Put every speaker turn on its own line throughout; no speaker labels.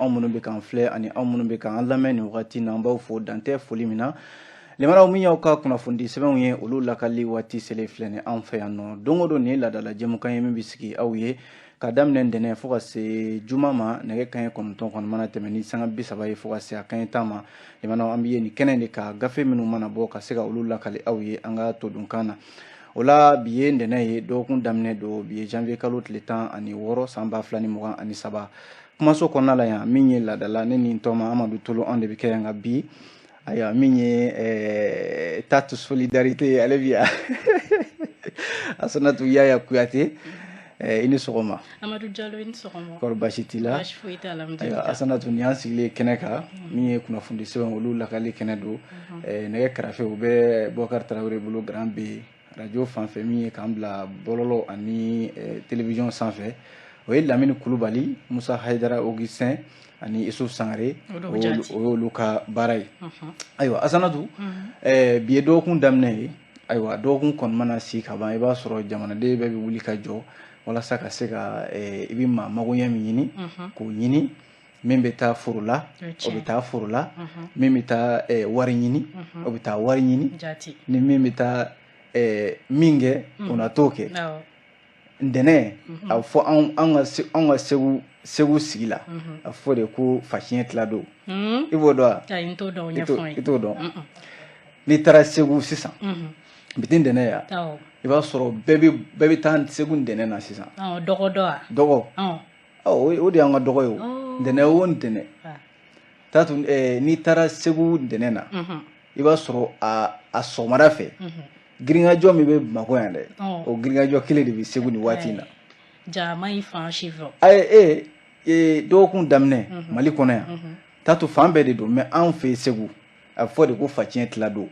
Aw minnu bɛ k'an filɛ ani aw minnu bɛ k'an lamɛn nin wagati na, an b'aw fo dantɛ foli min na. Limanaw, min y'aw ka kunnafonidi sɛbɛnw ye, olu lakali waati selen filɛ ni anw fɛ yan nɔ. Don o don, nin ye laadala jɛmukan ye min bɛ sigi aw ye ka daminɛ ntɛnɛn fo ka se juma ma, nɛgɛ kanɲɛ 9 kɔni mana tɛmɛ ni sanga 30 ye fo ka se a kanɲɛ 10 ma. Limanaw, an bɛ ye nin kɛnɛ de ka gafe minnu mana bɔ ka se ka olu lakali aw ye an ka todunkan na. O la, bi ye ntɛnɛn ye, dɔgɔkun daminɛ don. Bi ye janvier kalo tile 16, san 2023. Kumaso kɔnɔna la yan, min ye laadala, ne ni n tɔma Amadu Tolo, an de bɛ kɛ yan. Nka bi, ayiwa, min ye Tatu Solidarité, ale bi yan, Asanatu Yaya Kuyate. I ni sɔgɔma.
Amadu Jalo, i ni sɔgɔma.
Kɔri baasi t'i la?
Baasi foyi t'a la.
Ayiwa Asanatu, nin y'an sigilen kɛnɛ kan min ye kunnafoni sɛbɛn, olu lakali kɛnɛ don. Nɛgɛ kɛrɛfɛ, u bɛ Bɔkari Tarawele bolo, Grand B. Radio fan fɛ, min ye k'an bila bɔlɔlɔ ani télévision sanfɛ, o ye Lamini Kulubali, Musa Hayidara Augustin ani Isuf Sangare, o y'olu ka baara ye. Ayiwa Asanatu, bi ye dɔgɔkun daminɛ ye. Ayiwa, dɔgɔkun kɔni mana si ka ban, i b'a sɔrɔ jamanaden bɛɛ bɛ wuli ka jɔ walasa ka se ka i bɛ maa magoɲɛ min ɲini k'o ɲini. Min bɛ taa foro la, o bɛ taa foro la. Min bɛ taa wari ɲini, o bɛ taa wari ɲini. Ni min bɛ taa min kɛ, o na t'o kɛ. Ntɛnɛn, a bɛ fɔ anw ka Segu sigi la, a bɛ fɔ de ko fasiɲɛ tila don. I b'o dɔn wa? I t'o dɔn. N'i taara Segu sisan, bi tɛ ntɛnɛn ya, i b'a sɔrɔ bɛɛ bɛ taa Segu ntɛnɛn na sisan.
Dɔgɔ dɔ wa?
Dɔgɔ, o de y'an ka dɔgɔ ye o. Ntɛnɛn o ntɛnɛn, Tatu, n'i taara Segu ntɛnɛn na, i b'a sɔrɔ a sɔgɔmada fɛ, girinkajɔ min bɛ Bamakɔ yan dɛ, o girinkajɔ kelen de bɛ Segu nin waati in na.
Jama yi fan si fɛ.
Ayi, e dɔgɔkun daminɛ Mali kɔnɔ yan, Tatu, fan bɛɛ de don, mais anw fɛ yen Segu, a bɛ fɔ de ko faciyɛn tila don.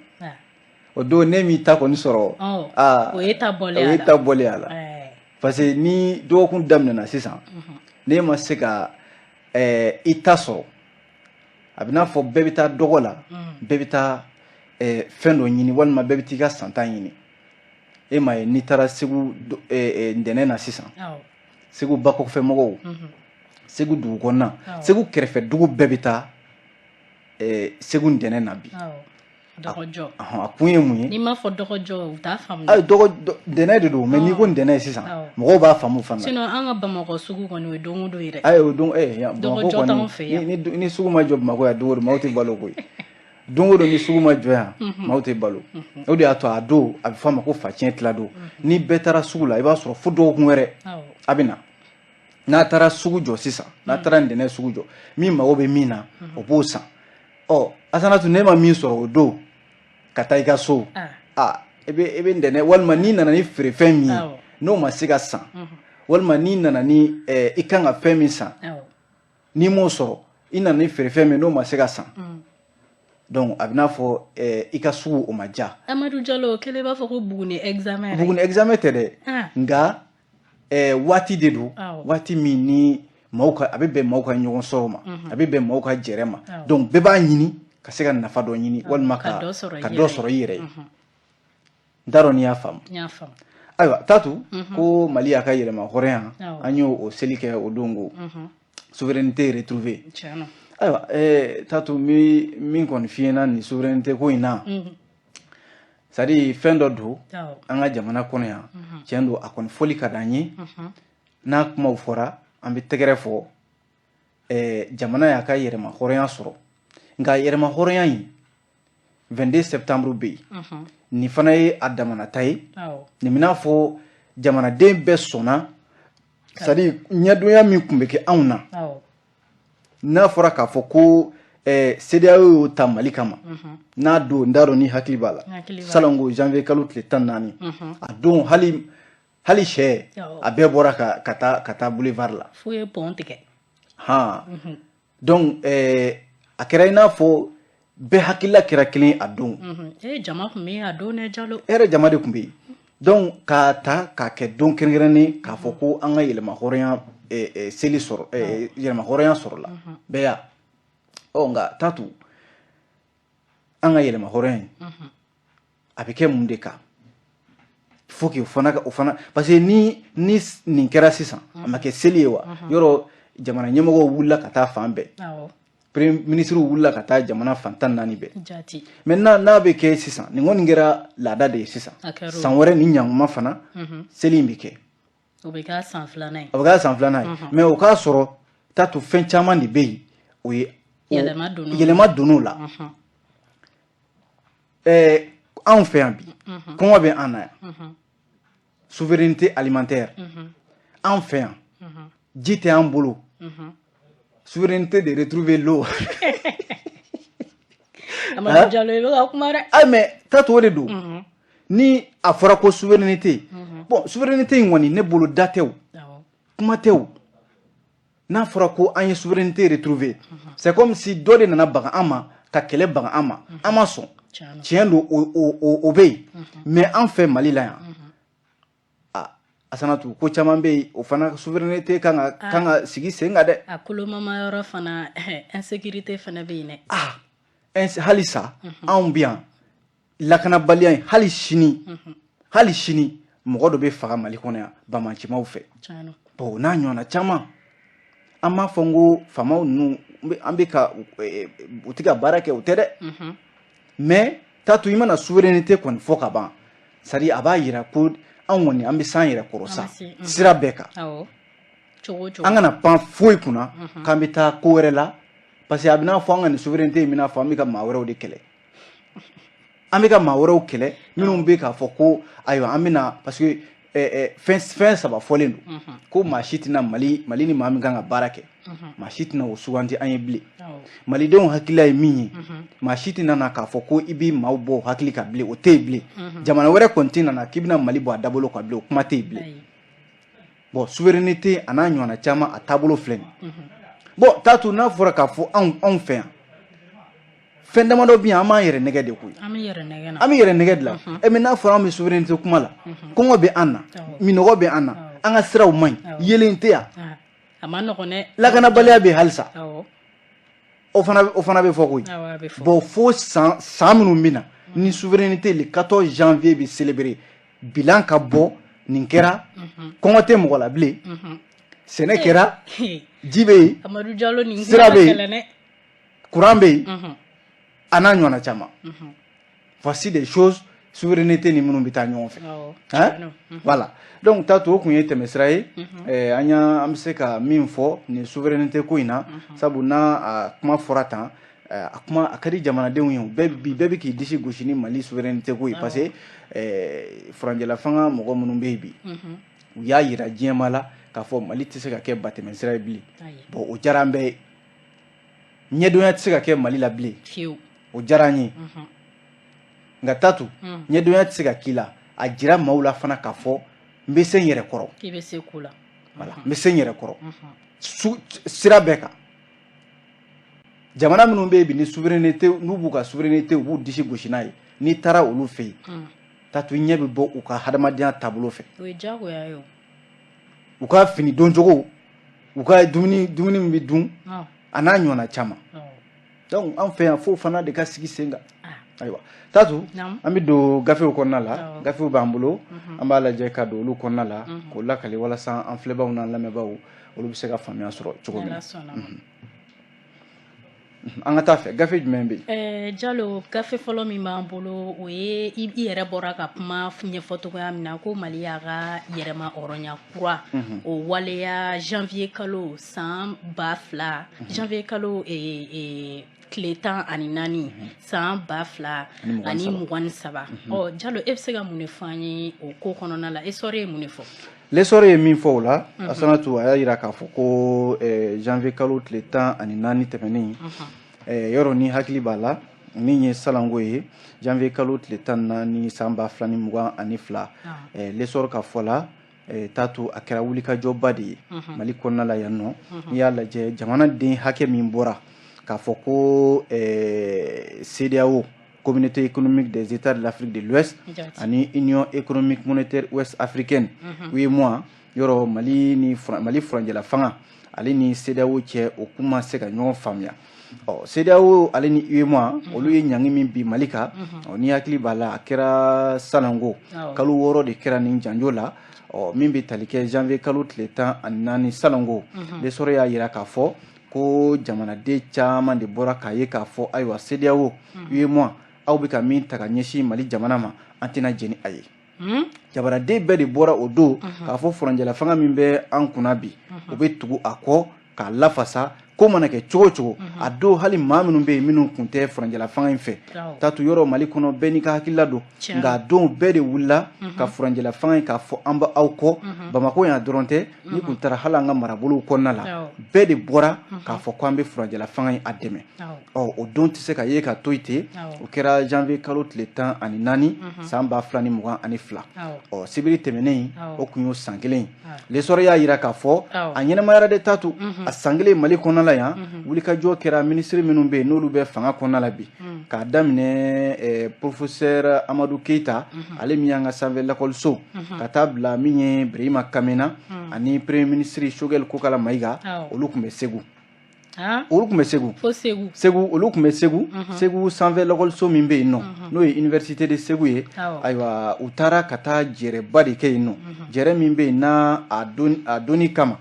O don, ne m'i ta kɔni sɔrɔ,
aa, o ye ta
bɔlen a la, parce que ni dɔgɔkun daminɛna sisan, n'e ma se ka i ta sɔrɔ, a bɛ n'a fɔ bɛɛ bɛ taa dɔgɔ la, bɛɛ bɛ taa fɛn dɔ ɲini, walima bɛɛ bɛ t'i ka santa ɲini. E m'a ye, n'i taara Segu ntɛnɛn na sisan, Segu bakɔfɛ mɔgɔw, Segu dugu kɔnɔna, Segu kɛrɛfɛ dugu bɛɛ bɛ taa Segu ntɛnɛn na bi.
Dɔgɔjɔ.
A kun ye mun ye?
N'i m'a fɔ dɔgɔjɔ, u t'a faamu.
Ayi, dɔgɔ ntɛnɛn de don, mais n'i ko ntɛnɛn sisan, mɔgɔw b'a faamu fana.
Sinon an ka Bamakɔ sugu kɔni, o ye don o don ye dɛ.
Ayi, o don yan
Bamakɔ
kɔni, ni sugu ma jɔ Bamakɔ yan don o don, maaw tɛ balo koyi. Don o don, ni sugu ma jɔ yan, maaw tɛ balo. O de y'a to a don, a bɛ fɔ a ma ko faciyɛn tila don. Ni bɛɛ taara sugu la, i b'a sɔrɔ fo dɔgɔkun wɛrɛ a bɛ na. N'a taara sugu jɔ sisan, n'a taara ntɛnɛn sugu jɔ, min mago bɛ min na, o b'o san. Ɔ Asanatu, ne ma min sɔrɔ o don ka taa i ka so, aa, e bɛ ntɛnɛn, walima n'i nana ni feerefɛn min ye, n'o ma se ka san, walima n'i nana ni i kan ka fɛn min san, n'i m'o sɔrɔ, i nana ni feerefɛn min, n'o ma se ka san, donc a bɛ n'a fɔ i ka sugu o ma diya.
Amadu Jalo, kelen b'a fɔ ko Buguni examen.
Buguni examen tɛ dɛ, nka waati de don, waati min ni maaw ka, a bɛ bɛn maaw ka ɲɔgɔn sɔrɔ ma, a bɛ bɛn maaw ka jɛrɛ ma. Donc bɛɛ b'a ɲini ka se ka nafa dɔ ɲini, walima ka dɔ sɔrɔ i yɛrɛ ye. N t'a dɔn n'i y'a faamu. Ayiwa Tatu, ko Mali y'a ka yɛrɛma hɔrɔnya, an y'o o seli kɛ o don ko souveraineté retrouvée. Ayiwa Tatu, min kɔni f'i ɲɛna nin souveraineté ko in na, c'est à dire fɛn dɔ don an ka jamana kɔnɔ yan. Tiɲɛ don, a kɔni fɔli ka d'an ye. N'a kumaw fɔra, an bɛ tɛgɛrɛ fɔ. Jamana y'a ka yɛrɛma hɔrɔnya sɔrɔ, nka yɛrɛma hɔrɔnya in, 22 septembre bɛ yen, nin fana ye a damanata ye. Nin bɛna fɔ jamanaden bɛɛ sɔnna, c'est à dire ɲɛdonya min tun bɛ kɛ anw na, n'a fɔra k'a fɔ ko CEDEAO y'o ta Mali kama n'a don, n t'a dɔn ni hakili b'a la, salon ko janvier kalo tile 14, a don hali sɛ a bɛɛ bɔra ka taa boulevard la.
F'u ye pont tigɛ.
Han, donc a kɛra i n'a fɔ bɛɛ hakilila kɛra kelen a don.
Ee, jama tun bɛ yen a don dɛ, Jalo.
Hɛrɛ jama de tun bɛ yen. Donc k'a ta k'a kɛ don kɛrɛnkɛrɛnnen k'a fɔ ko an ka yɛlɛma hɔrɔnya seli sɔrɔ, yɛlɛma hɔrɔnya sɔrɔla bɛɛ ya. Ɔ nka Tatu, an ka yɛlɛma hɔrɔnya in, a bɛ kɛ mun de kan? Faut que o fana, parce que ni nin kɛra sisan, a ma kɛ seli ye wa? Yɔrɔ Jamana ɲɛmɔgɔw wulila ka taa fan bɛɛ, premier ministre wulila ka taa jamana fan 14 bɛɛ. Maintenant, n'a bɛ kɛ sisan, nin kɔni kɛra laada de ye sisan. San wɛrɛ ni ɲankuma fana, seli in bɛ kɛ.
O bɛ k'a san filanan ye.
A bɛ k'a san filanan ye, mais o k'a sɔrɔ Tatu, fɛn caman de bɛ yen, o ye yɛlɛma donn'o la. Anw fɛ yan bi, kɔngɔ bɛ an na yan. Souveraineté alimentaire, anw fɛ yan, ji tɛ an bolo. Souveraineté de retrouver l'eau.
Amadu Jalo, i bɛ ka kuma dɛ.
Ah, mais Tatu, o de don. Ni a fɔra ko souveraineté, bon, souveraineté in kɔni, ne bolo, da tɛ o, kuma tɛ o. N'a fɔra ko an ye souveraineté retrouver, c'est comme si dɔ de nana baga an ma, ka kɛlɛ baga an ma, an ma sɔn. Tiɲɛ don, o bɛ yen, mais an fɛ Mali la yan, a Asanatu, ko caman bɛ yen, o fana souveraineté kan ka sigi sen kan dɛ.
A kolomama yɔrɔ fana, insécurité fana bɛ yen dɛ.
Ah, halisa anw bɛ yan, lakanabaliya in, hali sini, hali sini, mɔgɔ dɔ bɛ faga Mali kɔnɔ yan bamacimaw fɛ. Bon, o n'a ɲɔgɔnna caman. An b'a fɔ n ko faamaw ninnu, an bɛ ka u tɛ ka baara kɛ, o tɛ dɛ. Mais Tatu, i mana souveraineté kɔni fɔ ka ban, c'est à dire a b'a yira ko anw kɔni, an bɛ s'an yɛrɛ kɔrɔ sa sira bɛɛ kan. An kana pan foyi kunna k'an bɛ taa ko wɛrɛ la, parce que a bɛ n'a fɔ an ka nin souveraineté in bɛna fɔ an bɛ ka maa wɛrɛw de kɛlɛ, an bɛ ka maa wɛrɛw kɛlɛ minnu bɛ k'a fɔ ko ayiwa, an bɛna, parce que fɛn saba fɔlen don ko maa si tɛna Mali ni maa min kan ka baara kɛ, maa si tɛna o suganti an ye bilen. Malidenw hakilila ye min ye, maa si tɛna na k'a fɔ ko i bɛ maaw bɔ o hakili kan bilen, o tɛ yen bilen. Jamana wɛrɛ kɔni tɛ nana k'i bɛna Mali bɔ a dabolo kan bilen, o kuma tɛ yen bilen. Bon, souveraineté a n'a ɲɔgɔnna caman, a taabolo filɛ nin. Bon, Tatu, n'a fɔra k'a fɔ anw fɛ yan, fɛn damadɔ bɛ yan, an b'an yɛrɛ nɛgɛ de koyi.
An bɛ yɛrɛ nɛgɛ na.
An bɛ yɛrɛ nɛgɛ de la. Ɛ, mais n'a fɔra an bɛ souveraineté kuma la, kɔngɔ bɛ an na, minɔgɔ bɛ an na, an ka siraw man ɲi, yeelen tɛ yan.
A ma nɔgɔn dɛ.
Lakanabaliya bɛ halisa. O fana bɛ fɔ koyi. Bon, fo san san minnu bɛ na ni souveraineté le 14 janvier bɛ célébrer, bilan ka bɔ, nin kɛra, kɔngɔ tɛ mɔgɔ la bilen, sɛnɛ kɛra, ji bɛ yen,
Amadu Jalo, nin
sira bɛ yen, courant bɛ yen, a n'a ɲɔgɔnna caman. Voici des choses, souveraineté ni minnu bɛ taa ɲɔgɔn fɛ, hein. Voilà, donc Tatu, o kun ye tɛmɛsira ye. An y'a, an bɛ se ka min fɔ nin souveraineté ko in na, sabu n'a a kuma fɔra tan, a kuma a ka di jamanadenw ye, bɛɛ bi, bɛɛ bɛ k'i disi gosi ni Mali souveraineté ko ye, parce que furancɛla fanga mɔgɔ minnu bɛ yen bi, u y'a yira diɲɛma la k'a fɔ Mali tɛ se ka kɛ batɛmɛsira ye bilen. Bon, o diyara an bɛɛ ye. Ɲɛdonya tɛ se ka kɛ Mali la bilen, o diyara an ye. Nka Tatu, ɲɛdonya tɛ se ka k'i la, a jira maaw la fana k'a fɔ n bɛ se n yɛrɛ kɔrɔ.
K'i bɛ se ko la.
Voilà, n bɛ se n yɛrɛ kɔrɔ sira bɛɛ kan. Jamana minnu bɛ yen bi ni souveraineté, n'u b'u ka souveraineté, u b'u disi gosi n'a ye, n'i taara olu fɛ yen, Tatu, ɲɛ bɛ bɔ u ka hadamadenya taabolo fɛ.
O ye diyagoya ye o.
U ka fini doncogo, u ka dumuni min bɛ dun, a n'a ɲɔgɔnna caman. Donc an fɛ yan, fo fana de ka sigi sen kan. Ayiwa Tatu, an bɛ don gafew kɔnɔna la. Gafew b'an bolo, an b'a lajɛ ka don olu kɔnɔna la k'o lakale, walasa an filɛbaw n'an lamɛnbaaw, olu bɛ se ka faamuya sɔrɔ cogo min na. An ka taa fɛ, gafe jumɛn bɛ
yen? Jalo, gafe fɔlɔ min b'an bolo, o ye i yɛrɛ bɔra ka kuma ɲɛfɔ cogoya min na ko Mali y'a ka yɛrɛma hɔrɔnya kura o waleya janvier kalo san 2000, janvier kalo tile 14, san 2023. Ɔ Jalo, e bɛ se ka mun de fɔ an ye o ko kɔnɔna la? Essor ye mun de fɔ?
L'Essor ye min fɔ o la, Asanatu, a y'a jira k'a fɔ ko janvier kalo tile 14 tɛmɛnen, yɔrɔ ni hakili b'a la, min ye salanko ye, janvier kalo tile 14, san 2022, L'Essor ka fɔ la, Tatu, a kɛra wulikajɔba de ye Mali kɔnɔna la yan nɔ. N'i y'a lajɛ, jamana den hakɛ min bɔra k'a fɔ ko CEDEAO, Communauté économique des États de l'Afrique de l'Ouest, ani Union économique monétaire ouest africaine, UEMOA, yɔrɔ Mali ni Mali furancɛla fanga, ale ni CEDEAO cɛ, o kun ma se ka ɲɔgɔn faamuya. Ɔ, CEDEAO ale ni UEMOA, olu ye ɲangi min bin Mali kan, ɔ, ni hakili b'a la, a kɛra salongo, kalo 6 de kɛra nin janjo la. Ɔ, min bɛ tali kɛ janvier kalo tile 14 salongo, L'Essor y'a yira k'a fɔ ko jamanaden caman de bɔra k'a ye k'a fɔ ayiwa, CEDEAO, UEMOA, aw bɛ ka min ta ka ɲɛsin Mali jamana ma, an tɛna jɛn ni a ye. Jamanaden bɛɛ de bɔra o don k'a fɔ furancɛla fanga min bɛ an kunna bi, u bɛ tugu a kɔ k'a lafasa, ko mana kɛ cogo o cogo. A don, hali maa minnu bɛ yen, minnu tun tɛ furancɛla fanga in fɛ, Tatu, yɔrɔ Mali kɔnɔ, bɛɛ n'i ka hakilila don, nka a don bɛɛ de wulila ka furancɛla fanga in k'a fɔ an bɛ aw kɔ. Bamakɔ yan dɔrɔn tɛ, ni kun taara hali an ka marabolow kɔnɔna la, bɛɛ de bɔra k'a fɔ ko an bɛ furancɛla fanga in a dɛmɛ. Ɔ, o don tɛ se ka ye ka to yen ten. O kɛra janvier kalo tile 14 san 2022. Ɔ, sibiri tɛmɛnen, o kun y'o san kelen ye. L'Essor y'a yira k'a fɔ a ɲɛnamayara de, Tatu, a san kelen Mali kɔnɔna la yan, wulikajɔ kɛra. Minisiri minnu bɛ yen, n'olu bɛ fanga kɔnɔna la bi, k'a daminɛ professeur Amadu Keyita, ale min y'an ka sanfɛ lakɔliso, ka taa bila min ye Birahima Kamena ani premier ministre Choguel Kokala Mayiga, olu tun bɛ Segu. Olu tun bɛ Segu. Segu, olu tun bɛ Segu. Segu sanfɛ lakɔliso min bɛ yen nɔ, n'o ye Université de Segu ye, ayiwa, u taara ka taa jɛrɛba de kɛ yen nɔ, jɛrɛ min bɛ yen n'a a donni kama,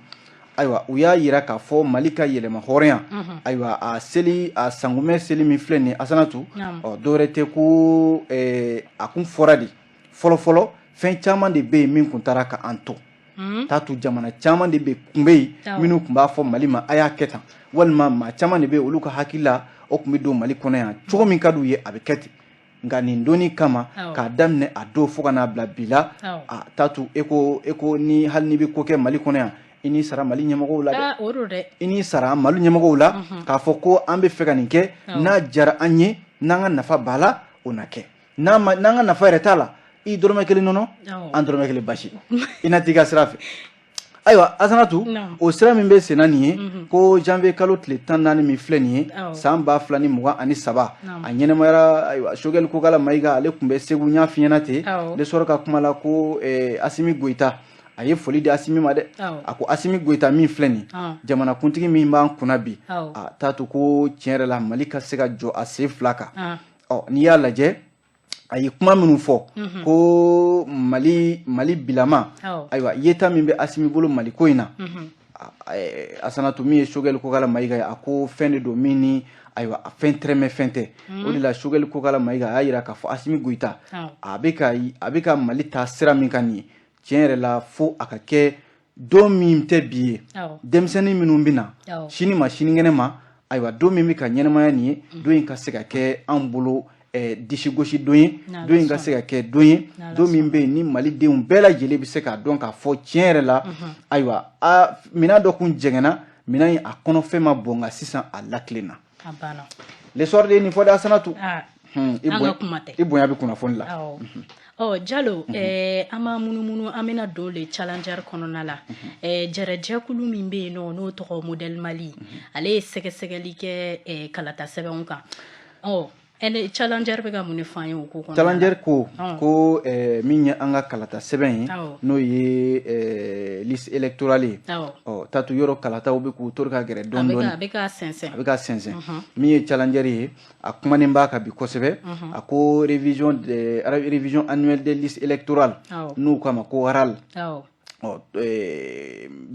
ayiwa, u y'a yira k'a fɔ Mali ka yɛlɛma hɔrɔnya, ayiwa, a seli, a sankunbɛn seli min filɛ nin ye, Asanatu, ɔ, dɔwɛrɛ tɛ ko a kun fɔra de fɔlɔ fɔlɔ, fɛn caman de bɛ yen min kun taara ka an to. Tatu, jamana caman de bɛ kun bɛ yen minnu tun b'a fɔ Mali ma a y'a kɛ tan, walima maa caman de bɛ yen, olu ka hakili la, o tun bɛ don Mali kɔnɔ yan cogo min ka d'u ye, a bɛ kɛ ten. Nka nin donni kama, k'a daminɛ a don fo ka n'a bila bi la, a Tatu, e ko ni hali n'i bɛ ko kɛ Mali kɔnɔ yan, i n'i sara Mali ɲɛmɔgɔw la dɛ, i n'i sara Mali ɲɛmɔgɔw la k'a fɔ ko an bɛ fɛ ka nin kɛ, n'a diyara an ye, n'an ka nafa b'a la, o na kɛ, n'an ka nafa yɛrɛ t'a la, i dɔrɔmɛ kelen nɔnɔ, an dɔrɔmɛ kelen basi, i na t'i ka sira fɛ. Ayiwa, Asanatu, o sira min bɛ senna nin ye, ko janvier kalo tile 14 min filɛ nin ye san 2023, a ɲɛnamayara. Ayiwa, Choguel Kokala Mayiga, ale tun bɛ Segu, n y'a f'i ɲɛna ten. L'Essor ka kuma la ko Asimi Goyita, a ye foli di Asimi ma dɛ. A ko Asimi Goyita min filɛ nin, jamanakuntigi min b'an kunna bi, a t'a to ko tiɲɛ yɛrɛ la, Mali ka se ka jɔ a sen fila kan. Ɔ, n'i y'a lajɛ, a ye kuma minnu fɔ ko Mali bilama, ayiwa, yeta min bɛ Asimi bolo Mali ko in na, Asanatu, min ye Choguel Kokala Mayiga ye, a ko fɛn de don min ni, ayiwa, a fɛn tɛrɛmɛ fɛn tɛ. O de la, Choguel Kokala Mayiga a y'a yira k'a fɔ Asimi Goyita, a bɛ ka Mali ta sira min kan nin ye, tiɲɛ yɛrɛ la, fo a ka kɛ don min tɛ bi ye, denmisɛnnin minnu bɛ na sini ma, sinikɛnɛ ma, ayiwa, don min bɛ ka ɲɛnamaya nin ye, don in ka se ka kɛ anw bolo disigosi don ye, don in ka se ka kɛ don ye, don min bɛ yen ni malidenw bɛɛ lajɛlen bɛ se k'a dɔn k'a fɔ tiɲɛ yɛrɛ la, ayiwa, a minɛn dɔ kun jɛngɛnna, minɛn in a kɔnɔfɛn ma bɔn, nka sisan a lakilenna. L'Essor de ye nin fɔ de, Asanatu. I bonya bɛ kunnafoni la.
Ɔ, Jalo, an b'a munumunu, an bɛna don le Challenger kɔnɔna la. Jɛrɛjɛkulu min bɛ yen nɔ, n'o tɔgɔ Modèle Mali, ale ye sɛgɛsɛgɛli kɛ kalata sɛbɛnw kan. Ɔ, Challenger bɛ ka mun de fɔ an ye o ko kɔnɔna la?
Challenger ko min ye an ka kalata sɛbɛn ye, n'o ye liste électorale ye. Ɔ, Tatu, yɔrɔ kalataw bɛ k'u to ka gɛrɛ dɔɔni dɔɔni,
a bɛ ka sɛnsɛn.
A bɛ ka sɛnsɛn. Min ye Challenger ye, a kumanen b'a kan bi kosɛbɛ. A ko révision annuelle des listes électorales, n'u k'a ma ko RAL. Ɔ,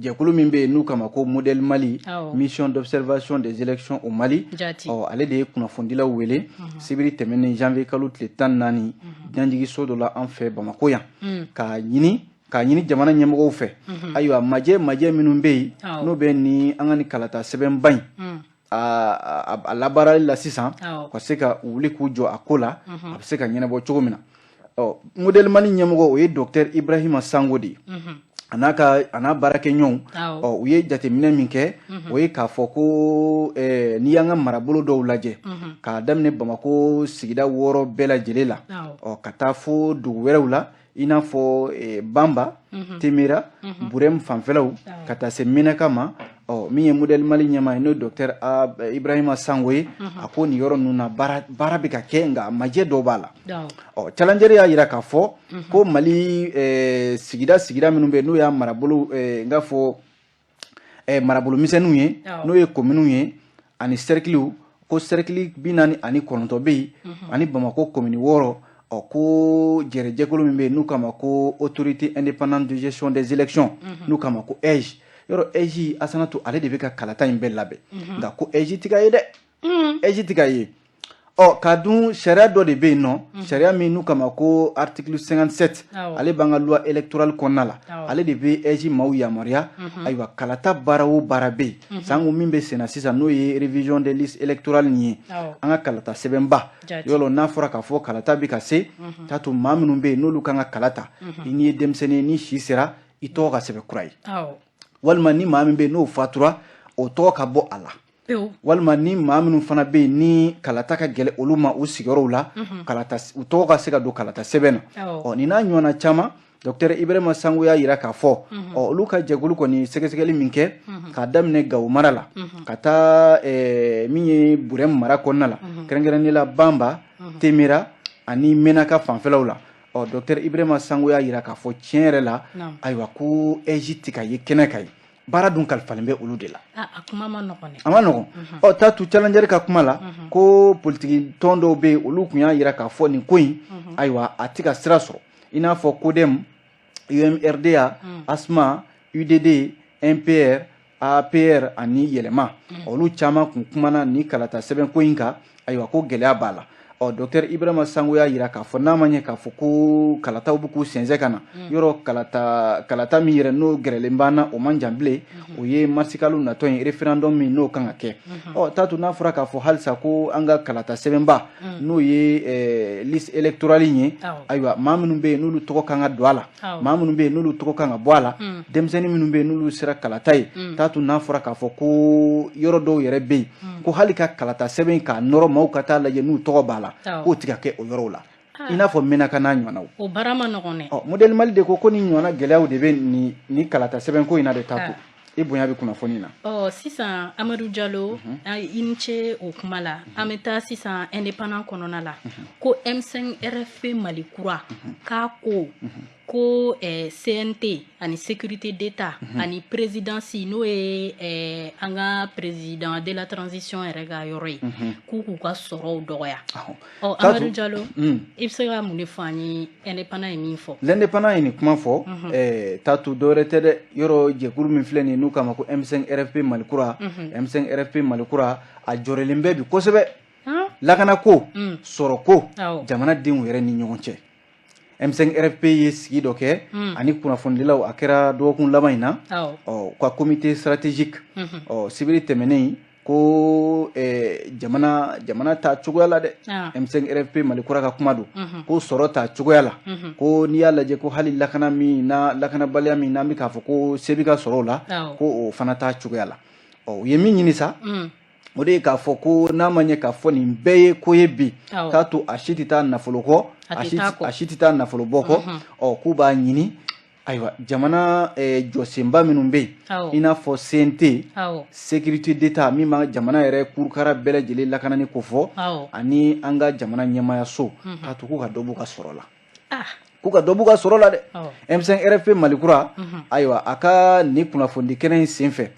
jɛkulu min bɛ yen n'u k'a ma ko Modèle Mali, mission d'observation des élections au Mali, ɔ, ale de ye kunnafonidilaw wele sibiri tɛmɛnen janvier kalo tile 14, danjigiso dɔ la an fɛ Bamakɔ yan, k'a ɲini jamana ɲɛmɔgɔw fɛ, ayiwa, majɛ minnu bɛ yen, n'o bɛ ni an ka ni kalata sɛbɛnba in a labaarali la sisan, ka se ka wuli k'u jɔ a ko la, a bɛ se ka ɲɛnabɔ cogo min na. Ɔ, Modèle Mali ɲɛmɔgɔ, o ye docteur Ibrahima Sango de ye, a n'a ka a n'a baarakɛɲɔgɔnw. Ɔ, u ye jateminɛ min kɛ, o ye k'a fɔ ko n'i y'an ka marabolo dɔw lajɛ, k'a daminɛ Bamakɔ sigida 6 bɛɛ lajɛlen la, ɔ, ka taa fo dugu wɛrɛw la, i n'a fɔ Banba, Temera, Burɛmu fanfɛlaw, ka taa se Menaka ma. Ɔ, min ye Modèle Mali ɲɛmaa ye, n'o ye docteur Ibrahima Sango ye, a ko nin yɔrɔ ninnu na, baara bɛ ka kɛ, nka majɛ dɔw b'a la. Ɔ, Challenger y'a jira k'a fɔ ko Mali sigida minnu bɛ yen, n'o y'a marabolo, n k'a fɔ marabolo misɛnninw ye, n'o ye kominiw ye ani sɛrikiliw. Ko sɛrɛkili 49 bɛ yen ani Bamakɔ komini 6. Ɔ, ko jɛrɛjɛkulu min bɛ yen n'u k'a ma ko Autorité indépendante de gestion des élections, n'u k'a ma ko AIGE, yɔrɔ AIGE, Asanatu, ale de bɛ ka kalata in bɛɛ labɛn, nka ko AIGE tɛ ka ye dɛ, AIGE tɛ ka ye. Ɔ, ka dun sariya dɔ de bɛ yen nɔ, sariya min n'u k'a ma ko article 57, ale b'an ka loi électorale kɔnɔna la, ale de bɛ AIGE maaw yamaruya. Ayiwa, kalata baara o baara bɛ yen, sanko min bɛ senna sisan, n'o ye révision des listes électorales nin ye, an ka kalata sɛbɛnba. Yɔrɔ n'a fɔra k'a fɔ kalata bɛ ka se, k'a to maa minnu bɛ yen n'olu kan ka kala ta, i n'i ye denmisɛnnin ye, ni si sera, i tɔgɔ ka sɛbɛn kura ye, walima ni maa min bɛ yen n'o fatura, o tɔgɔ ka bɔ a la, walima ni maa minnu fana bɛ yen ni kalata ka gɛlɛ olu ma u sigiyɔrɔw la, kalata u tɔgɔ ka se ka don kalata sɛbɛn na. Ɔ, nin n'a ɲɔgɔnna caman, docteur Ibrahima Sango y'a jira k'a fɔ, ɔ, olu ka jɛkulu kɔni sɛgɛsɛgɛli min kɛ k'a daminɛ Gawo mara la ka taa min ye Burɛmu mara kɔnɔna la, kɛrɛnkɛrɛnnenya la Banba, Temera ani Menaka fanfɛlaw la. Ɔ, docteur Ibrahima Sango y'a jira k'a fɔ tiɲɛ yɛrɛ la, ayiwa, ko AIGE tɛ ka ye kɛnɛ kan ye, baara dun kalifalen bɛ olu de la.
A kuma ma nɔgɔn dɛ.
A ma nɔgɔn. Ɔ, Tatu, Challenger ka kuma la, ko politiki tɔn dɔw bɛ yen, olu tun y'a jira k'a fɔ nin ko in, ayiwa, a tɛ ka sira sɔrɔ, i n'a fɔ CODEM, UMRDA, ASMA, UDD, MPR, APR ani Yɛlɛma. Olu caman kun kumana ni kalata sɛbɛn ko in kan. Ayiwa, ko gɛlɛya b'a la. Ɔ, docteur Ibrahima Sango y'a jira k'a fɔ n'a ma ɲɛ k'a fɔ ko kalataw bɛ k'u sɛnsɛn ka na, yɔrɔ kalata min yɛrɛ n'o gɛrɛlen b'an na, o man jan bilen, o ye marisikalo natɔ ye, référendum min n'o kan ka kɛ. Ɔ, Tatu, n'a fɔra k'a fɔ halisa ko an ka kalata sɛbɛnba, n'o ye liste électorale in ye, ayiwa, maa minnu bɛ yen n'olu tɔgɔ kan ka don a la, maa minnu bɛ yen n'olu tɔgɔ kan ka bɔ a la, denmisɛnnin minnu bɛ yen n'olu sera kalata ye, Tatu, n'a fɔra k'a fɔ ko yɔrɔ dɔw yɛrɛ bɛ yen ko hali ka kalata sɛbɛn k'a nɔrɔ maaw ka taa lajɛ n'u tɔgɔ b'a la, k'o tɛ ka kɛ o yɔrɔw la, i n'a fɔ Menaka n'a ɲɔgɔnnaw.
O baara ma nɔgɔn dɛ.
Ɔ, Modèle Mali de ko ni ɲɔgɔnna gɛlɛyaw de bɛ nin kalata sɛbɛnko in na de. Tatu, i bonya bɛ kunnafoni na.
Ɔ, sisan, Amadu Jalo, i ni ce o kuma la. An bɛ taa sisan Indépendant kɔnɔna la, ko M5 RFP Mali kura k'a ko CNT ani sécurité d'État ani présidence, n'o ye an ka président de la transition yɛrɛ ka yɔrɔ ye, k'u ka sɔrɔw dɔgɔya. Ɔ, Amadu Jalo, i bɛ se ka mun de fɔ an ye, Indépendant ye min fɔ?
L'Indépendant ye nin kuma fɔ, Tatu, dɔwɛrɛ tɛ dɛ, yɔrɔ jɛkulu min filɛ nin ye n'u k'a ma ko M5 RFP Mali kura, M5 RFP Mali kura, a jɔrɔlen bɛ bi kosɛbɛ lakanako, sɔrɔko, jamanadenw yɛrɛ ni ɲɔgɔn cɛ. M5 RFP ye sigi dɔ kɛ ani kunnafonidilaw, a kɛra dɔgɔkun laban in na. Ɔ, ka comité stratégique, ɔ, sibiri tɛmɛnen, ko jamana ta cogoya la dɛ, M5 RFP Mali kura ka kuma don, ko sɔrɔ ta cogoya la, ko n'i y'a lajɛ ko hali lakana min na, lakanabaliya min n'an bɛ k'a fɔ ko se bɛ ka sɔrɔ o la, ko o fana ta cogoya la. Ɔ, u ye min ɲini sa, o de ye k'a fɔ ko n'a ma ɲɛ k'a fɔ nin bɛɛ ye ko ye bi, k'a to a si tɛ taa nafolo kɔ, a si tɛ taa nafolo bɔ kɔ. Ɔ, k'u b'a ɲini, ayiwa, jamana jɔsenba minnu bɛ yen, i n'a fɔ CNT, sécurité d'État min b'an jamana yɛrɛ kurukara bɛɛ lajɛlen lakanani ko fɔ, ani an ka jamana ɲɛmayaso, k'a to k'u ka dɔ b'u ka sɔrɔ la, k'u ka dɔ b'u ka sɔrɔ la dɛ. M5 RFP Malikura, ayiwa, a ka nin kunnafonidi kɛnɛ in senfɛ,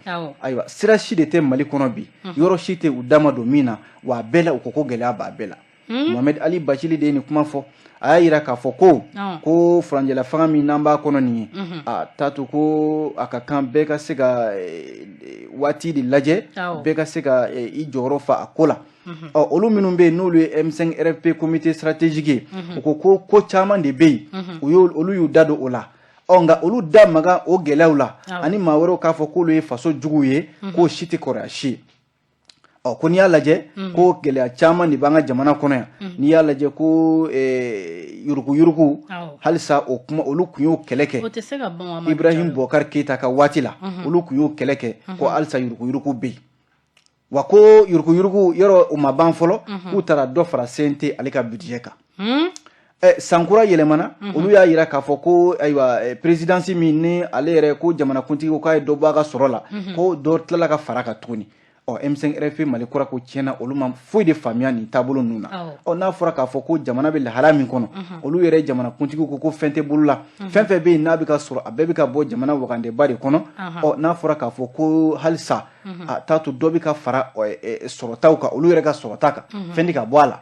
ayiwa, sira si de tɛ Mali kɔnɔ bi, yɔrɔ si tɛ u da ma don min na, wa a bɛɛ la u ko ko gɛlɛya b'a bɛɛ la. Mohamed Ali Bacili de ye nin kuma fɔ. A y'a yira k'a fɔ ko furanjɛla fanga min n'an b'a kɔnɔ nin ye, a Tatu, ko a ka kan bɛɛ ka se ka waati de lajɛ, bɛɛ ka se ka i jɔyɔrɔ fa a ko la. Ɔ, olu minnu bɛ yen n'olu ye M5 RFP comité stratégique ye, u ko caman de bɛ yen, u y'o olu y'u da don o la. Ɔ, nka olu da maga o gɛlɛyaw la ani maa wɛrɛw k'a fɔ k'olu ye faso juguw ye, k'o si tɛ kɔrɔya si ye. Ɔ, ko n'i y'a lajɛ ko gɛlɛya caman de b'an ka jamana kɔnɔ yan, n'i y'a lajɛ ko yuruguyurugu halisa, o kuma olu tun y'o kɛlɛ kɛ Ibrahim Boubacar Keita ka waati la, olu tun y'o kɛlɛ kɛ, ko halisa yuruguyurugu bɛ yen, wa ko yuruguyurugu yɔrɔ o ma ban fɔlɔ, k'u taara dɔ fara CNT ale ka budget kan. Sankura yɛlɛmana, olu y'a yira k'a fɔ ko ayiwa, présidence min ni ale yɛrɛ ko jamanakuntigi ko k'a ye dɔ bɔ a ka sɔrɔ la, ko dɔ tilala ka fara kan tuguni. Ɔ, M5 RFP Mali kura ko tiɲɛna, olu ma foyi de faamuya nin taabolo ninnu na. Ɔ, n'a fɔra k'a fɔ ko jamana bɛ lahala min kɔnɔ, olu yɛrɛ jamanakuntigiw ko fɛn tɛ bolo la, fɛn fɛn bɛ yen n'a bɛ ka sɔrɔ, a bɛɛ bɛ ka bɔ jamana wagandeba de kɔnɔ. Ɔ, n'a fɔra k'a fɔ ko halisa a t'a to dɔ bɛ ka fara sɔrɔtaw kan, olu yɛrɛ ka sɔrɔta kan, fɛn tɛ ka bɔ a la.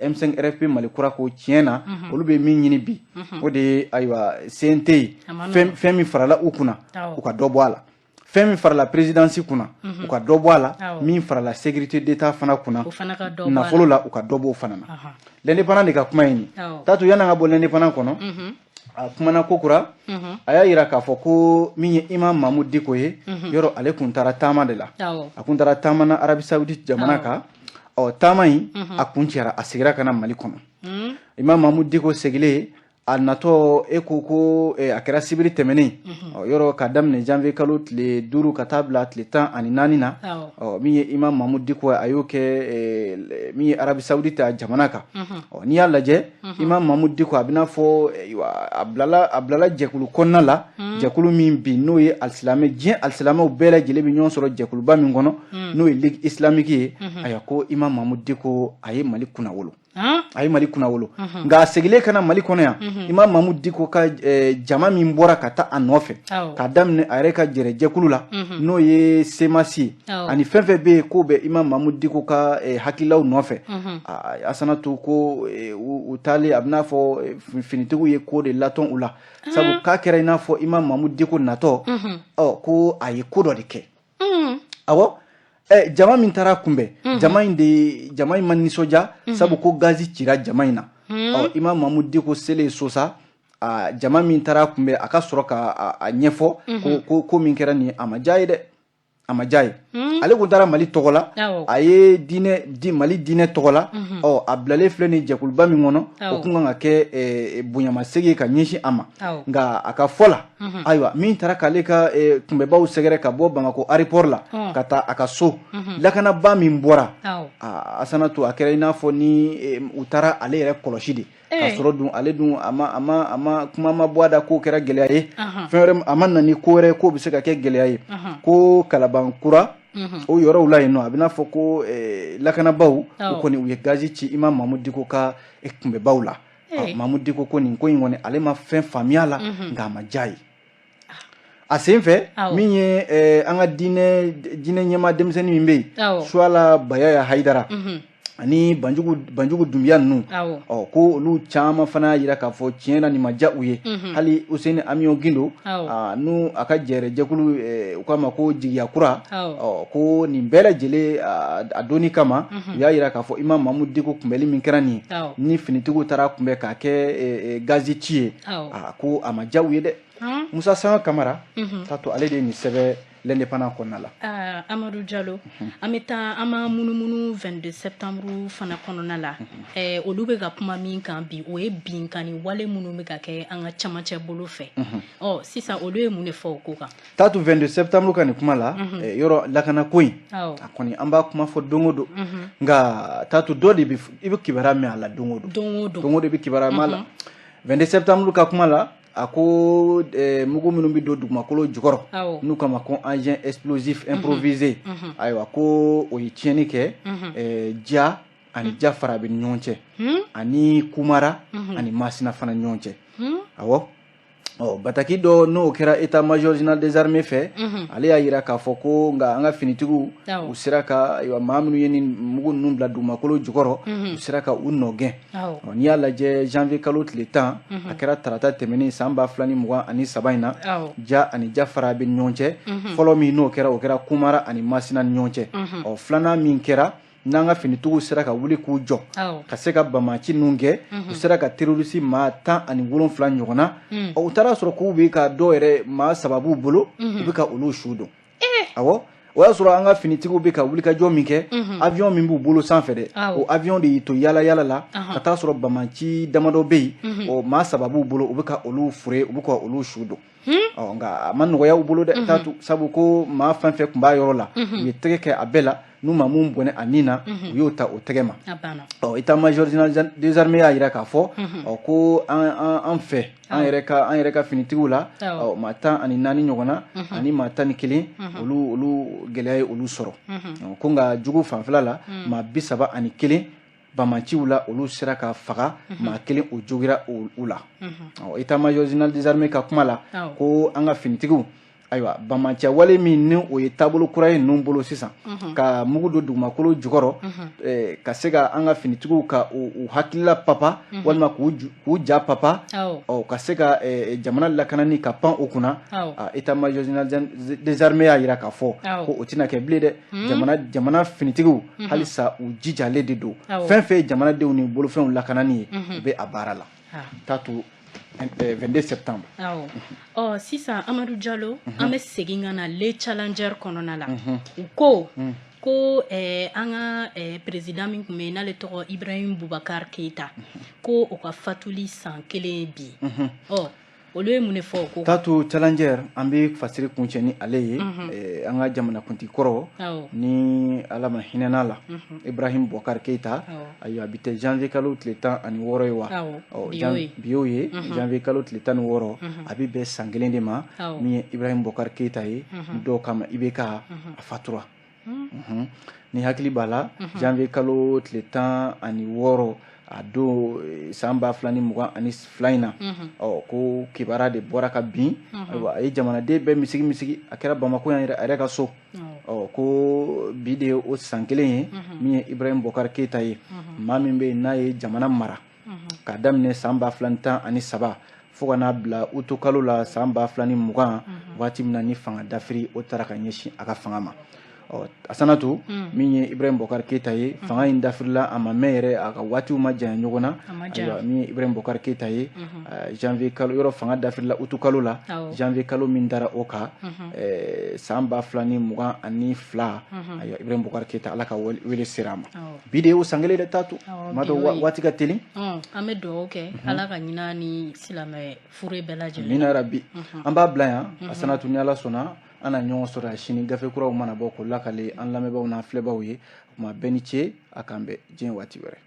M5 RFP Mali kura ko tiɲɛ na, olu bɛ min ɲini bi, o de ye ayiwa CNT ye, fɛn min farala u kunna, u ka dɔ bɔ a la, fɛn min farala présidence kunna, u ka dɔ bɔ a la, min farala sécurité d'État fana kunna nafolo la, u ka dɔ bɔ o fana na. L'Indépendant de ka kuma ye nin. Tatu, yan'an ka bɔ L'Indépendant kɔnɔ, a kumana ko kura, a y'a yira k'a fɔ ko min ye Imam Mahmoud Dicko ye, yɔrɔ ale kun taara taama de la. A kun taara taama na Arabie Saoudite jamana kan. Ɔ, taama in a kun cɛra, a seginna ka na Mali kɔnɔ. Imam Mahmoud Dicko segilen, a natɔ, e ko a kɛra sibiri tɛmɛnen, yɔrɔ ka daminɛ janvier kalo tile 5 ka taa bila tile 14 na. Ɔ, min ye Imam Mahmoud Dicko, a y'o kɛ min ye Arabie Saoudite a jamana kan. Ɔ, n'i y'a lajɛ, Imam Mahmoud Dicko, a bɛna fɔ a bilala jɛkulu kɔnɔna la, jɛkulu min bi n'o ye alisilamɛ, diɲɛ alisilamɛw bɛɛ lajɛlen bɛ ɲɔgɔn sɔrɔ jɛkuluba min kɔnɔ, n'o ye Ligue islamique ye. Ayiwa, ko Imam Mahmoud Dicko, a ye Mali kunnawolo, a ye Mali kunnawolo. Nka a segilen ka na Mali kɔnɔ yan, Imam Mahmoud Dicko ka jama min bɔra ka taa a nɔfɛ, k'a daminɛ a yɛrɛ ka jɛrɛjɛkulu la, n'o ye CMAS ye, ani fɛn fɛn bɛ yen k'o bɛ Imam Mahmoud Dicko ka hakililaw nɔfɛ, Asanatu, ko u taalen, a bɛna fɔ finitigiw ye ko de latɔn u la, sabu k'a kɛra i n'a fɔ Imam Mahmoud Dicko natɔ, ɔ, ko a ye ko dɔ de kɛ. Awɔ, jama min taara kunbɛn, jama in de, jama in ma nisɔndiya, sabu ko gazi cira jama in na. Ɔ, Imam Mahmoud Dicko selen so sa, a jama min taara kunbɛn, a ka sɔrɔ ka a ɲɛfɔ ko min kɛra nin, a ma diya ye dɛ, a ma diya ye. Ale kun taara Mali tɔgɔ la, a ye diinɛ di, Mali diinɛ tɔgɔ la. Ɔ, a bilalen filɛ nin jɛkuluba min kɔnɔ, o kun kan ka kɛ bonyamasegin ka ɲɛsin a ma. Nka a ka fɔ la, ayiwa, min taara k'ale ka kunbɛbaw sɛgɛrɛ ka bɔ Bamakɔ aéroport la ka taa a ka so, lakanaba min bɔra, Asanatu, a kɛra i n'a fɔ ni u taara ale yɛrɛ kɔlɔsi de, ka sɔrɔ dun ale dun a ma kuma ma bɔ a da k'o kɛra gɛlɛya ye, fɛn wɛrɛ a ma na ni ko wɛrɛ k'o bɛ se ka kɛ gɛlɛya ye. Ko Kalabankura o yɔrɔw la yen nɔ, a bɛna fɔ ko lakanabaaw, u kɔni u ye gazi ci Imam Mahmoud Dicko ka kunbɛbaw la. Mahmoud Dicko ko nin ko in kɔni, ale ma fɛn faamuya la, nka a ma diya ye. A sen fɛ, min ye an ka diinɛ ɲɛmaa denmisɛnnin min bɛ yen, Suwala Bayaya Hayidara ani Banjugu Dunbiya ninnu, ɔ, ko olu caman fana y'a jira k'a fɔ tiɲɛ na, nin ma diya u ye. Hali Useni Amion Gindo n'u a ka jɛrɛjɛkulu, u k'a ma ko Jigiya Kura, ɔ, ko nin bɛɛ lajɛlen a donni kama, u y'a jira k'a fɔ Imam Mahmoud Dicko kunbɛli min kɛra nin ye, ni finitigiw taara kunbɛn k'a kɛ gazi ci ye, ko a ma diya u ye dɛ. Musa Sanga Kamara k'a to ale de ye nin sɛbɛn L'Indépendant kɔnɔna
la. Amadu Jalo, an bɛ taa an ma munumunu 22 septembre fana kɔnɔna la. Olu bɛ ka kuma min kan bi, o ye binkani wale minnu bɛ ka kɛ an ka camancɛ bolo fɛ. Ɔ, sisan olu ye mun de fɔ o ko kan?
Tatu, 22 septembre ka nin kuma la, yɔrɔ lakanako in, a kɔni an b'a kuma fɔ don o don. Nka Tatu, dɔ de bɛ, i bɛ kibaruya mɛn a la don o don.
Don o don.
Don o don i bɛ kibaruya mɛn a la. 22 septembre ka kuma la, a ko mugu minnu bɛ don dugumakolo jukɔrɔ, n'u k'a ma ko engin explosif improvisé, ayiwa, ko o ye tiɲɛni kɛ Dia ani Diafara bɛ ni ɲɔgɔn cɛ, ani Kumara ani Masina fana ɲɔgɔn cɛ. Awɔ, ɔ, bataki dɔ n'o kɛra état major général des armées fɛ, ale y'a yira k'a fɔ ko nka an ka finitigiw, u sera ka, ayiwa, maa minnu ye nin mugu ninnu bila dugumakolo jukɔrɔ, u sera ka u nɔ gɛn. N'i y'a lajɛ, janvier kalo tile 10, a kɛra tarata tɛmɛnen san 2023 in na, Dia ani Diafara bɛ ɲɔgɔn cɛ. Fɔlɔ min n'o kɛra, o kɛra Kumara ani Masina ni ɲɔgɔn cɛ. Ɔ, filanan min kɛra, n'an ka finitigiw sera ka wuli k'u jɔ ka se ka bamaci ninnu kɛ, u sera ka terroriste maa 17 ɲɔgɔn na. U taara sɔrɔ k'u bɛ ka dɔw yɛrɛ, maa saba b'u bolo, u bɛ ka olu su don. Awɔ, o y'a sɔrɔ an ka finitigiw bɛ ka wulikajɔ min kɛ, avion min b'u bolo sanfɛ dɛ, o avion de y'i to yala yala la ka taa sɔrɔ bamaci damadɔ bɛ yen. O maa saba b'u bolo, u bɛ ka olu fure, u bɛ ka olu su don. Ɔ, nka a ma nɔgɔya u bolo dɛ, Tatu, sabu ko maa fɛn fɛn tun b'a yɔrɔ la, u ye tɛgɛ kɛ a bɛɛ la. N'u ma mun bɔnɛ a ni na, u y'o ta o tɛgɛ ma. Ɔ, état-major général des armées y'a jira k'a fɔ, ɔ, ko an fɛ, an yɛrɛ ka finitigiw la, ɔ, maa 14 ɲɔgɔn na ani maa 11, olu gɛlɛya ye olu sɔrɔ. Ko nka jugu fanfɛla la, maa 31 bamaciw la, olu sera ka faga, maa kelen o jogira u la. Ɔ, état-major général des armées ka kuma la, ko an ka finitigiw, ayiwa, bamaciya wale min ni o ye taabolo kura ye ninnu bolo sisan, ka mugu don dugumakolo jukɔrɔ, ka se ka an ka finitigiw ka u hakilila papa walima k'u ja papa, ɔ, ka se ka jamana lakanani ka pan o kunna, état-major général des armées y'a jira k'a fɔ ko o tɛna kɛ bilen dɛ. Jamana finitigiw, halisa u jijalen de don. Fɛn fɛn ye jamanadenw ni bolofɛnw lakanani ye, u bɛ a baara la. Taa to 22 septembre.
Awɔ. Ɔ, sisan Amadu Jalo, an bɛ segin ka na Le Challenger kɔnɔna la. U ko an ka président min tun bɛ yen, n'ale tɔgɔ Ibrahim Boubacar Keita, ko o ka fatuli san kelen ye bi. Ɔ, olu ye mun de fɔ o ko?
Tatu, Challenger, an bɛ fasiri kuncɛ ni ale ye. An ka jamanakuntigi kɔrɔ, ni Ala ma hinɛna la, Ibrahim Boubacar Keita, ayiwa, bi tɛ janvier kalo tile 16 ye wa? Bi y'o ye, janvier kalo tile 16, a bɛ bɛn san kelen de ma min ye Ibrahim Boubacar Keita ye, dɔw kama IBK, a fatura. Ni hakili b'a la, janvier kalo tile 16, a don san 2022 in na, ɔ, ko kibaruya de bɔra ka bin. Ayiwa, a ye jamanaden bɛɛ misigi misigi. A kɛra Bamako yan yɛrɛ, a yɛrɛ ka so. Ɔ, ko bi de ye o san kelen ye min ye Ibrahim Boubacar Keita ye, maa min bɛ yen n'a ye jamana mara k'a daminɛ san 2013 fo ka n'a bila utukalo la san 2020, waati min na ni fanga dafiri o taara ka ɲɛsin a ka fanga ma. Ɔ, Asanatu, min ye Ibrahim Boubacar Keita ye, fanga in dafirila, a ma mɛn yɛrɛ, a ka waatiw ma janya ɲɔgɔn na. Ayiwa, min ye Ibrahim Boubacar Keita ye, janvier kalo yɔrɔ fanga dafirila utukalo la, janvier kalo min dara o kan san 2022, ayiwa, Ibrahim Boubacar Keita, Ala ka wele sera a ma. Bi de ye o san kelen de, Tatu ma dɔn, waati ka teli.
An bɛ dugawu kɛ, Ala ka ɲinɛ ni silamɛ fure bɛɛ lajɛlen.
Amina rabi. An b'a bila yan, Asanatu. Ni Ala sɔnna, an na ɲɔgɔn sɔrɔ yan sini, gafe kuraw mana bɔ, k'o lakale an lamɛnbaaw n'an filɛbaaw ye. O tuma, bɛɛ ni ce, a k'an bɛn diɲɛ waati wɛrɛ.